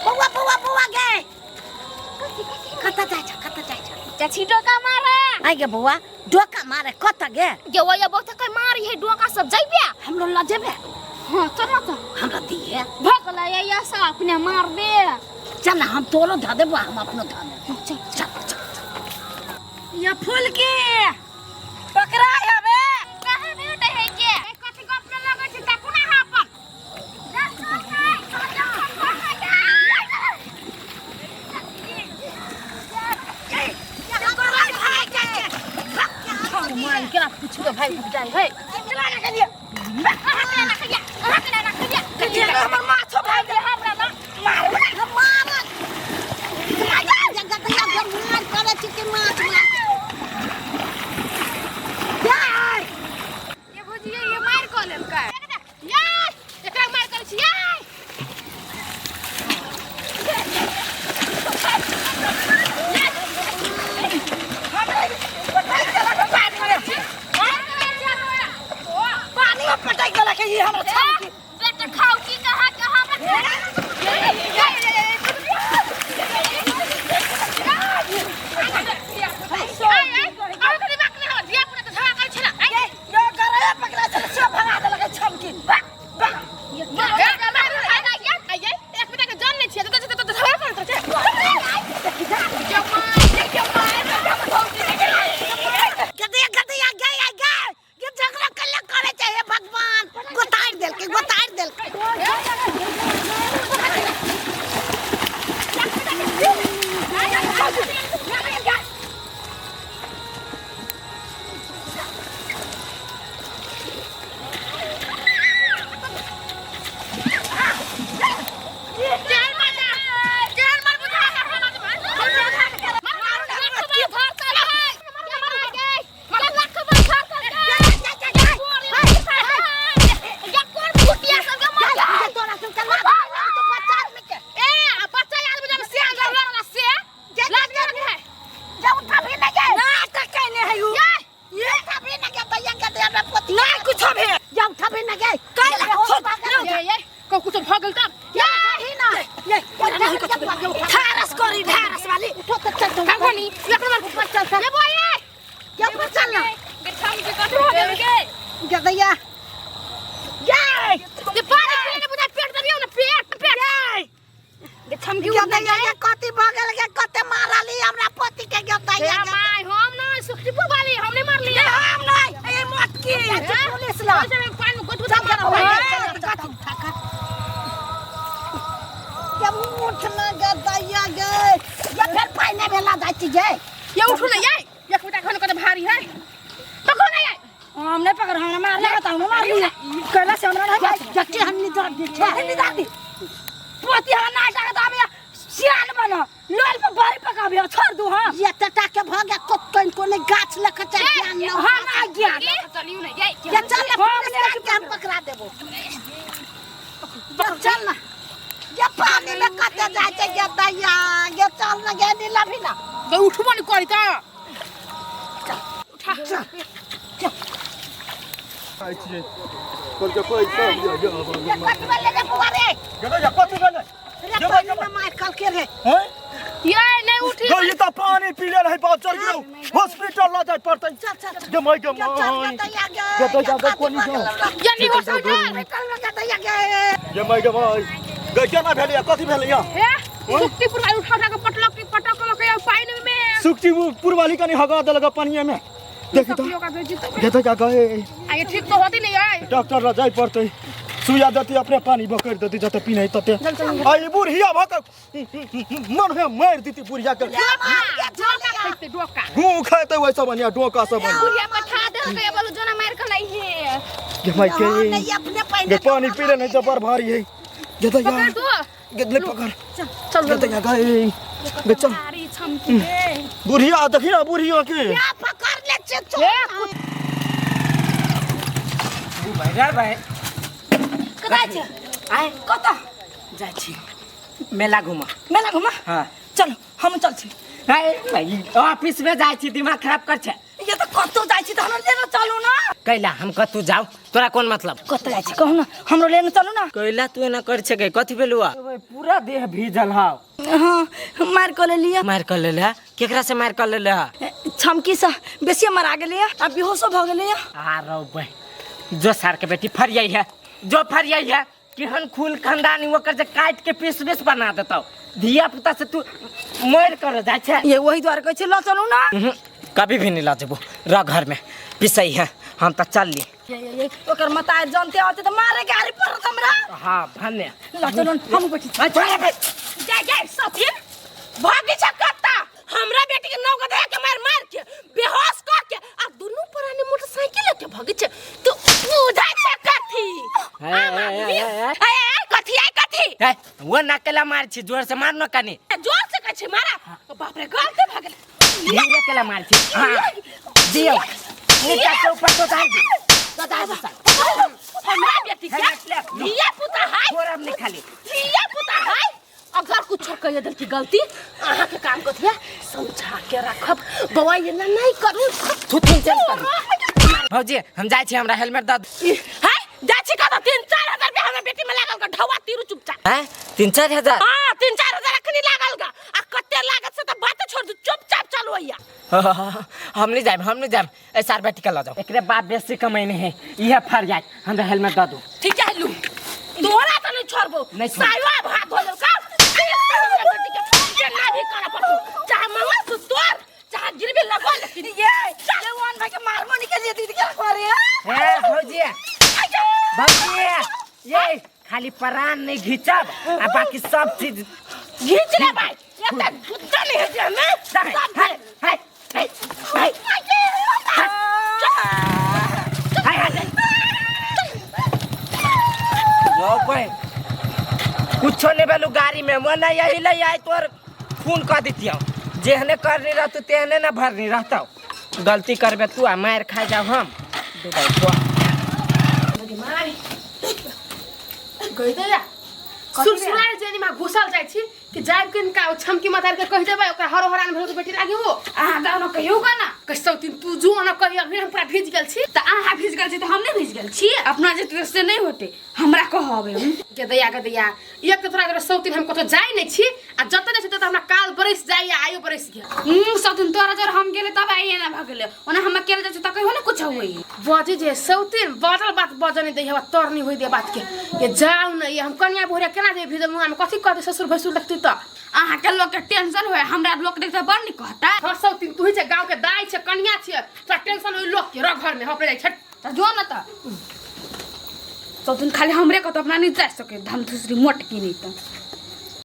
बौआ बौआ बौआ गे कतऽ जाइ छ कतऽ जाइ छ चाची डोका मारे आइ गे बौआ डोका मारे कतऽ गे गे वो ये बहुत कोई मारी है डोका सब जइबे हमरो लऽ जेबे हां चल ना तो हमरा दिहे भगला ये ये सब अपने मार दे चल ना हम तोरो धऽ देबो हम अपनो धऽ देबो चल चल चल ये फूल की पकड़ा हवे कहाँ भेटे है के कथी गप में लगै छै देखू ना अहाँ अपन मान केना पूछू भाई जाय है हमर माछो भाई ये भुजिया ये मार कऽ लेलकै यार एकरा मार करै छी यार पानी में पटक गेलक ई हमरा छाती बेटा खाउ की कहाँ कहाँ यो गरया पकड़ा छल से भगा देलक छमकी बा बा गदैया गदैया गया गया ये झगड़ा कल्ला करे छै हे भगवान गोतार देलकै गोतार देलकै ना कुछ भे जा उठाबे ना गे कुछ भऽ गेल तब ये नहीं कुछ ढारस करी ढारस वाली उठो तो चल चल भगवानी एक नंबर ऊपर चल चल ये बोए ये ऊपर चल ना गिठाम के कथी भऽ गेल गे गदैया ये ये पानी पीने बुझा पेट दबियौ ना पेट पेट गिठाम के गदैया ये कथी भऽ गेल गे कते मारली हमरा पति के गदैया ए my हम नहीं सुखीपुर वाली हम नहीं मारली हम नहीं ए मोटकी पुलिस ला ओइ समय पानी में गोट चल गोट चल जब उठना गदैया गे ये फिर पानी भेला जाइ छी गे ये उठू ना ये एक बेटा खान कते भारी है पकड़ो ना ये हम नहीं पकड़ हमरा मार लगा त हम मार लिया कहला से हमरा नहीं जके हम निदार दी छै निदार दी पोती हमरा ना जाके आबे सियान बन लोल पर बारी पकाबे छोड़ दू हां ये टटा के भ गया कोन कोने गाछ लख चाहे ज्ञान न हां ना ज्ञान चलियो ना ये ये चल ना हम पुलिस नहीं के हम पकड़ा देबो ये चल ना ये पानी में कते जाय छै ये दैया ये चल ना ये नीला भी ना तो उठबो नहीं करी त चल कहलकै पैसा दिअ ये कथी भेलै रे बौआ रे गो या कथी भेलै रे पानी में मार कल के रे हैं ये नहीं उठी गो ई तऽ पानी पीले रहै बाप चल गेलौ हॉस्पिटल लऽ जाय पड़तै चल चल चल गे my गे ये चल my ये दैया गे गे दैया गे कोनी जाओ ये नहीं हो सकता चल ना दैया गे गे my गे my गे केना भेलै कथी भेलै हे सुखीपुर वाली उठा उठा के पटलक की पटक लके पानी में सुखीपुर वाली कनी हगा देलक पानिये में देखी तऽ का भेजी तो गे दैया गे आ ये ठीक तो होती नहीं है डॉक्टर लग जाय पड़तै सुइया देती अपने पानी बकरि देती जते पीने तते आ ई बुढ़िया भऽ के मन है मारि देती बुढ़िया के डोका खाइते डोका गू खाइते वैसे बढ़िया डोका सब बढ़िया बुढ़िया पठा देलकै बोलू जोना मार के नहीं है गे माय के नहीं अपने पानी गे पानी पी ले नहीं तो बड़ भारी है गे दैया पकड़ दो गे ले पकड़ चल गे दैया गे गे चल भारी छमकी रे बुढ़िया देखी ना बुढ़िया के या पकड़ ले चल भाइ रे भाइ कतऽ छै आय कतऽ जाइ छी मेला घूमऽ मेला घूमऽ हाँ चलो हम चल छी भाइ भाइ ऑफिस में जाइ छी दिमाग खराब कर छै ये तो कतौ जाइ छी त हमरा लेने चलू ना। कैला हम कतू जाऊ तोरा कोन मतलब? कतौ जाइ छी कहू ना, हमरो लेने चलू ना। कैला तू एना कर छे कथी भेलु? पूरा देह भीजल हाव। हाँ, मार कर ले लिया। मार कर ले ले? केकरा से मार कर ले ले? छमकी से बेसी मारा गेलै आ बेहोशो भ गेलै। आ रौ बे, जो सार के बेटी फरियाई है, जो फरियाई है केहन खून खानदानी ओकर जे काट के पीस पीस बना देतौ। धिया पुता से तू मर कर जाय छे। ये वही द्वारे कहै छी ल चलू ना। कभी भी नहीं ला जेबो, रह घर में पिसई है हम त चल ली। ये ये ये ओकर मतार जानते आते त मारे गाड़ी पड़त हमरा। हां भन्ने ल चलू हम बैठी। अच्छा बे जा जा सचिन भागी छ कत्ता हमरा बेटी के नौ गधा के मार मार के बेहोश कर के आ दुनू प्राणी मोटरसाइकिल लेके भागी छ तो बुझा छ कथी आम आदमी ए ए कथी आई कथी ए वो नकेला मार छी जोर से मार न कनी। जोर से कहै छी मारा बाप रे गलते भागल धीरे केला मार छी। हां दियो नीचा से ऊपर तो उतार दे, उतार दे। हमरा बेटी के धिया पुता है छोड़ब नहीं खाली धिया पुता है। अगर कुछ कह देल की गलती अहाँ के काम कथिया समझा के रखब बौआ ये ना नहीं करू थुथुन चल कर। भौजी हम जाय छी हमरा हेलमेट द। है जाय छी कत 3-4 हजार रुपया हमरा बेटी में लागल ग ढौआ तीरू चुपचाप। हैं 3-4 हजार? हां 3-4 हजार अखनी लागल ग आ कते लागत से त बात छोड़ दू चुपचाप चलू अइया। हम नहीं जाएब, हम नहीं जाएब। ए सार बेटी के ल जाओ, एकरे बाप बेसी कमाई नहीं है इहे फर जाए हमरा हेलमेट द दू। ठीक है लू तोरा त नहीं छोड़बो सायो भात हो गेल का ना भी करऽ पड़तौ चाहे मंगलसूत्र तोड़ चाहे गिरवी लगो लेकिन ये ये वन भाई के मारमो निकल जे दीदी के करे। ए भौजी भौजी ये खाली परान नहीं घिचब आ बाकी सब चीज घिच ले भाई ये त गुद्दा नहीं है जे में हाय हाय हाय हाय हाय हाय यो भाई कुछो नहीं बेलू गाड़ी में वो नहीं यही ले आई तोर खून कर देतियौ जेहने करनी रहतौ तेहने ना भरनी रहतौ। गलती करबे तू आ मार खा जाओ हम। कहि दे या सुरसुराल जेनी मा घुसल जाइ छी कि जाब के इनका छमकी मातार के कहि देबै ओकरा हरो हरान भेल के बेटी लागी हो। अहाँ गाँव न कहियो गा ना कसौ तीन तू जो न कहि अभी हम पूरा भीज गेल छी त अहाँ भीज गेल छी त हम नहीं भीज गेल छी। अपना जे से नहीं होते हमरा कहबे के दैया के दैया एक त तोरा सौ तीन हम कतौ जाय नहीं छी आ जत जाइ छी तत हमरा काल बरस जाय आ आयो बरस गेल। सौ तीन तोरा जर हम गेले तब आइए ना भगले ओना हम अकेले जाइ छी त कहियो ना कुछ होई बजे जे सौ तीन बजल बात बजने दै हवा तरनी होई दे बात के ये जाऊ न ये हम कन्या भोरे केना जे भीजल मुआ में कथी कहते ससुर भैंसुर देखती त अहाँ के लोग के टेंशन होय हमरा लोग देखते बड़ नि कहता। हां सौ तीन तू ही जे गांव के दाई छे कन्या छे तोरा टेंशन होई लोग के र घर में हम जाइ छट त जो न त सौ दिन खाली हमरे को तो अपना नहीं जा सके धम धुसरी मोट की नहीं त।